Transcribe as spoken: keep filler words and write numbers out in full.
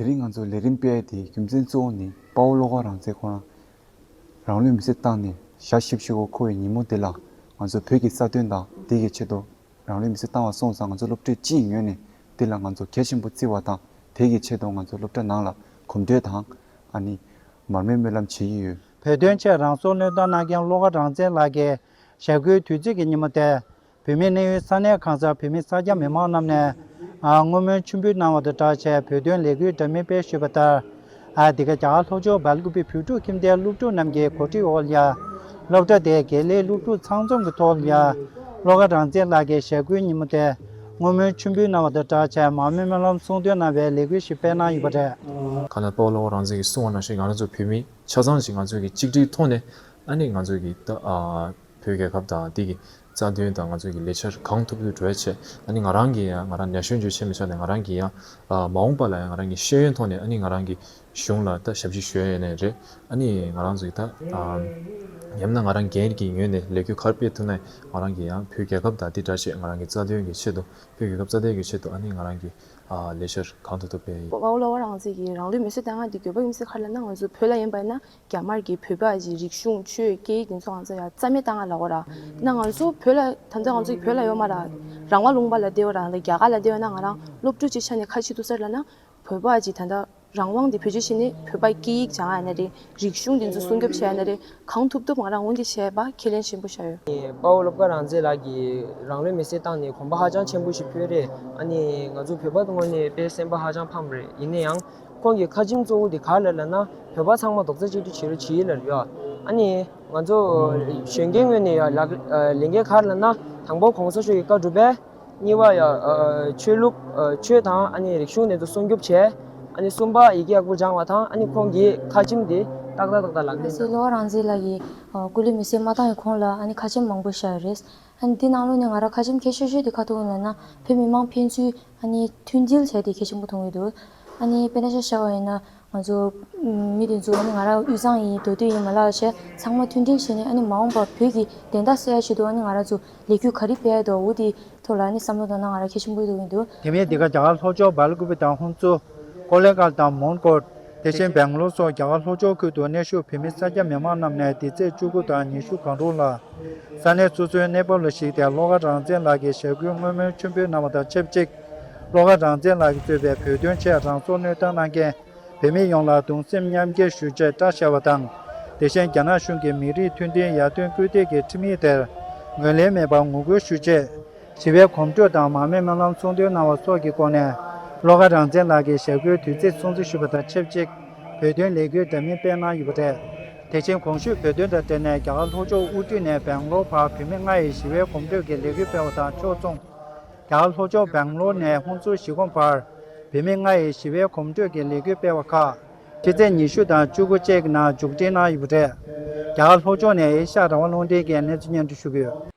དེ་རིང་ང་ཚོ་ལས་རིམ་སྤེལ་ཡས་དེའི་རྒྱུ་མཚན་གཙོ་བོ་ནི་དཔའ་བོ་བློ་དགའ་རང་བཙན་ཁོ་རང་རང་ལུས་མེར་སྲེག་བཏང་ནས་ཞག་བཞི་བཅུ་ཞིག་འཁོར་བའི་ཉིན་མོ་དེ་ལ་ང་ཚོ་བོད་ཀྱི་རྩ་དོན་དང་དེ་གི་ཆེད་དུ་རང་ལུས་མེར་སྲེག་བཏང་བ་སོང་ཙང་ང་ཚོ་སློབ་ཕྲུག་སྤྱིའི་ངོས་ནས་དེ་ལ་ང་ཚོ་གལ་ཆེན་པོ་བརྩི་བ་དང་དེ་གི་ཆེད་དུ་ང་ཚོ་སློབ་གྲྭ་ནང་ལ་གོམ་བགྲོད་དང་ཨ་ནི་མར་མེ་སྨོན་ལམ་བྱེད་ཀྱི་ཡོད། བོད་དོན་ཆེད་རང་སྲོག་བློས་བཏང་གནང་མཁན་བློ་དགའ་རང་བཙན་ལགས་ཀྱི་ཞལ་སྐུའི་དུས་ཚིགས་ཀྱི་ཉིན་མོ་དེ། བོད་མིའི་གནས་ཡུལ་ས་གནས་གང་སར་བོད་མི་སེར་སྐྱ་མི་མང་རྣམས་ནས་བསྔོ་སྨོན་མཆོད་འབུལ་གནང་བ་དང་སྦྲགས་བྱས་བོད་དོན་ལས་འགུལ་འདྲ་མིན་སྤེལ་ཞུས་པ་ལྟར། འདི་ག་རྒྱ་གར་ལྷོ་ཕྱོགས་སྦེལ་ཀུ་པེ་བོད་ཕྲུག་ཁྱིམ་སྡེའི་སློབ་ཕྲུག་རྣམས་ཀྱི་གོ་སྒྲིག་འོག་ལ་ཡ། སློབ་གྲྭ་དེའི་དགེ་ལས་སློབ་ཕྲུག་ཚང་འཛོམས་ཀྱི་ཐོག་ལ་ཡ། བློ་དགའ་རང་བཙན་ལགས་ཀྱི་ཞལ་སྐུའི་ཉིན་མོ་དེ་བསྔོ་སྨོན་མཆོད་འབུལ་གནང་བ་དང་སྦྲགས་བྱས་མར་མེ་སྨོན་ལམ་གསུང་འདོན་གནང་བའི་ལས་འགུལ་ཞིག་སྤེལ་གནང་ཡོད་པ་རེད། ག་ལ་དཔའ་བོ་བློ་དགའ་རང་བཙན་གྱིས་གསུངས་པ་ནང་བཞིན་ང་རང་ཚོ་བོད་མི་ཆ་ཚང་ཞིག་ང་ཚོ་གི་གཅིག་སྒྲིལ་ཐོག་ནས་ཨ་ནི་ང་ཚོ་གི་ད་ཨ། བོད་རྒྱལ་ཁབ་དང་འདི་གི་རྩ་དོན་དང་ང་ཚོ་གི་ལས་འཆར་གང་ཐུབ་ཐུབ་འགྲོ་ཡ་བྱས། ཨ་ནི་ང་རང་གི་ཡང་ང་རང་ན་གཞོན་ཚོ་བྱས་མི་ཆགས་ནས་ང་རང་གི་ཡང་ཨ་མ་འོངས་པ་ལ་ཡང་ང་རང་གི་ཤེས་ཡོན་ཐོག་ནས་ཨ་ནི་ང་རང་གི་གཞུང་ལ་ད་ཞབས་ཕྱི་ཞུ་ཡ་ཡིན་ནའི་རེད། ཨ་ནི་ང་རང་ཚོ་གི་ད་ཨ་ཡང་ན་ང་རང་སྒེར་གྱི་ངོས་ནས་ལས་འགུལ་ག་རེ་སྤེལ་ཐུབ་ན་ང་རང་གི་ཡང་བོད་རྒྱལ་ཁབ་དང་འདི་འདྲ་བྱས་ང་རང་གི་རྩ་དོན་གྱི་ཆེད་དུ་བོད་རྒྱལ་ཁབ་རྩ་དོན་གྱི་ཆེད་དུ་ཨ་ནི་ང་རང་གི་ཨ་ལས་འཆར་གང་ཐུབ་ཐུབ་སྤེལ་ཡ་ཡིན། དཔའ་བོ་བློ་དགའ་རང་བཙན་གྱིས་རང་ལུས་མེར་སྲེག་བཏང་ཡ་འདི་དགོས་པ་ཡིན་ཟེར་ག་རེ་ལབ་ན་ང་ཚོ་བོད་ལ་ཡིན་པ་ཡིན་ན། རྒྱ་དམར་གྱིས་བོད་པ་ཅིག་རིག་གཞུང་ཆོས་སྐད་ཡིག་དེ་ཚོ་ང་ཚོ་ཡང་རྩ་མེད་བཏང་ང་ལབ་དགོས་ར། ན་ང་ཚོ་བོད་ལ་ད་ལྟ་ང་ཚོ་བོད་ལ་ཡོད་མ་ར། རང་དབང་ལུང་པ་ལ་བསྡད་ཡོད་ར་ལ་རྒྱ་གར་ལ་བསྡད་ཡོད་ན་ང་རང་སློབ་ཕྲུག་ཅིག་ཆ་ནས་ཁ་ཕྱི་ཐུག་ས་རེད་ལབ་ན། བོད་པ་ཅིག་ད་ལྟ་རང་དབང་དེ་བེད་སྤྱོད་བྱས་ནས་བོད་པ་སྐད་ཡིག་སྦྱང་ཡ་ན་རེད། རིག་གཞུང་དེ་ཚོ་སྲུང་སྐྱོབ་བྱས་ཡ་ན་རེད། གང་ཐུབ་ཐུབ་ང་རང་འོན་ཏེ་བྱས་པ་ཁས་ལེན་ཆེན་པོ་བྱ་ཡོད། དཔའ་བོ་བློ་དགའ་རང་བཙན་ལགས་ཀྱིས་རང་ལུས་མེར་སྲེག་བཏང་ནས་གོམ་པ་ཧ་ཅང་ཆེན་པོ་ཞིག་ཕུལ་རེད། ཨ་ནི་ང་ཚོ་བོད་པ་ངོས་ནས་དཔེ་སེམས་པ་ཧ་ཅང་ཕམ་རེད། ཡིན་ན་ཡང་། ཁོང་གི་ཁ་ཆེམས་གཙོ་བོ་དེ་ག་རེ་ལབ་ན་བོད་པ་ཚང་མ་རྡོག་རྩ་གཅིག་སྒྲིལ་བྱེད་རོགས་བྱེད་ལབ་ཡོད། ཨ་ནི་ང་ཚོ་གཞོན་སྐྱེས་ངོས་ནས་ཡང་ལག་ལས་འགན་ག་རེ་ལབ་ན་དང་པོ་གོང་ས་མཆོག་གི་བཀའ་སྒྲུབ་པས། གཉིས་པ་ཡང་ཆོས་ལུགས་ཆོས་དང་ཨ་ནི་རིག་གཞུང་དེ་ཚོ་སྲུང་སྐྱོབ་བྱས། ཨ་ནི་གསུམ་པ་ཡི་གེ་ཡག་པོ་སྦྱང་བ་དང་ཨ་ནི་ཁོང་གི་ཁ་ཆེམས་དེ་ཏག་ཏག་ཏག་ཏག་ལག་ལེན་བསྟར། བློ་དགའ་རང་བཙན་ལགས་ཀྱིས་སྐུ་ལུས་མེར་སྲེག་མ་བཏང་བའི་གོང་ལ་ཨ་ནི་ཁ་ཆེམས་མང་པོ་བཞག་ཡོད་རེད། ཨ་ནི་འདི་ནང་ལོགས་ནས་ང་རང་ཁ་ཆེམས་གལ་ཆེ་ཤོས་དེ་ག་མཐོང་ཡོད་ལབ་ན་བོད་མི་མང་ཕན་ཚུན་ཨ་ནི་མཐུན་སྒྲིལ་བྱས་ཏེ་གལ་ཆེན་པོ་མཐོང་གི་འདུག་ཨ་ནི་དཔེར་ན་ཆ་བཞག་པ་ཡིན་ན་ང་ཚོ་མི་དེ་ཚོ་ཨ་ནི་ང་རང་དབུས་གཙང་ཡིན་མདོ་སྟོད་ཡིན་མ་ལབ་བྱས་ཚང་མ་མཐུན་སྒྲིལ་བྱས་ནས་ཨ་ནི་མ་འོངས་པར་བོད་ཀྱི་བདེན་མཐའ་གསལ་ཡ་ཆེད་དུ་ཨ་ནི་ང་རང་ཚོ་ལས་འགུལ་ག་རེ་སྤེལ་ཡ་འདུག་འོ་དེ་ཐོག་ལ་ཨ་ནི་བསམ་བློ་བཏང་ན་ང་རང་གལ་ཆེན་པོ་ཡོད་དོ་ཡིན་འདུག་དེ་མིན་འདི་ག་རྒྱ་གར་ལྷོ་ཕྱོགས་སྦེལ་ཀུ་པེ་དང་ཧུན་སུར། ཀོ་ལེ་གྷལ་དང་མོན་གྷོ། དེ་བཞིན་སྦེང་ལོར་སོགས་རྒྱ་གར་ལྷོ་ཕྱོགས་ཁུལ་དུ་གནས་བཞུགས་བོད་མི་སེར་སྐྱ་མི་མང་རྣམས་ནས་འདི་ཚེས་བཅུ་དགུ་དང་ཉི་ཤུ་གང་རུང་ལ། ས་གནས་སོ་སོའི་གནས་བབ་ལ་གཞིགས་ཏེ་བློ་དགའ་རང་བཙན་ལགས་ཀྱི་ཞལ་སྐུའི་བསྔོ་སྨོན་མཆོད་འབུལ་གནང་བ་དང་ཆབས་ཅིག་བློ་དགའ་རང་བཙན་ལགས་ཀྱིས་གཙོས་པའི་བོད་དོན་ཆེད་རང་སྲོག་བློས་བཏང་གནང་མཁན་བོད་མི་ཡོངས་ལ་གདུང་སེམས་མཉམ་སྐྱེད་ཞུ་ཆེད་བཀྲ་ཤིས་བདེ་ལེགས་དང་། དེ་བཞིན་རྒྱ་ནག་གཞུང་གི་མི་རིགས་མཐུན་སྒྲིལ་ཡར་ཐོན་སྐུལ་འདེད་ཀྱི་ཁྲིམས་ཡིག་དེར་ངོས་ལེན་མེད་པར་ངོ་རྒོལ་ཞུ་ཆེད། ཞི་བའི་གོམ་བགྲོད་དང་མར་མེ་སྨོན་ལམ་གསུང་འདོན་གནང་བ་སོགས་ཀྱི་སྒོ་ནས། བློ་དགའ་རང་བཙན་ལགས་ཀྱི་ཞལ་སྐུའི་དུས་ཚིགས་སྲུང་བརྩི་ཞུས་པ་དང་ཆབས་ཅིག་བོད་དོན་ལས་འགུལ་འདྲ་མིན་སྤེལ་གནང་ཡོད་པ་རེད། དེ་བཞིན་གོང་ཞུས་བོད་དོན་དང་འབྲེལ་ནས་རྒྱ་གར་ལྷོ་ཕྱོགས་དབུ་ཁྲིད་ནས་སྦེང་ལོར་བར་བོད་མི་ལྔ་ཡིས་ཞི་བའི་གོམ་བགྲོད་ཀྱི་ལས་འགུལ་སྤེལ་བ་དང་ཕྱོགས་མཚུངས། རྒྱ་གར་ལྷོ་ཕྱོགས་སྦེང་ལོར་ནས་ཧུན་སུར་གཞིས་ཁོངས་བར་བོད་མི་ལྔ་ཡིས་ཞི་བའི་གོམ་བགྲོད་ཀྱི་ལས་འགུལ་སྤེལ་བ་ཁག་ཕྱི་ཚེས་ཉི་ཤུ་དང་བཅུ་དགུ་བཅས་ཀྱི་ནང་མཇུག་སྒྲིལ་གནང་ཡོད་པ་རེད། རྒྱ་གར་ལྷོ་ཕྱོགས་ནས་ཨེ་ཤ་ཡ་རང་དབང་རླུང་འཕྲིན་གྱིས་གནས་ཚུལ་སྙན་སྒྲོན་ཞུ་གི་ཡོད།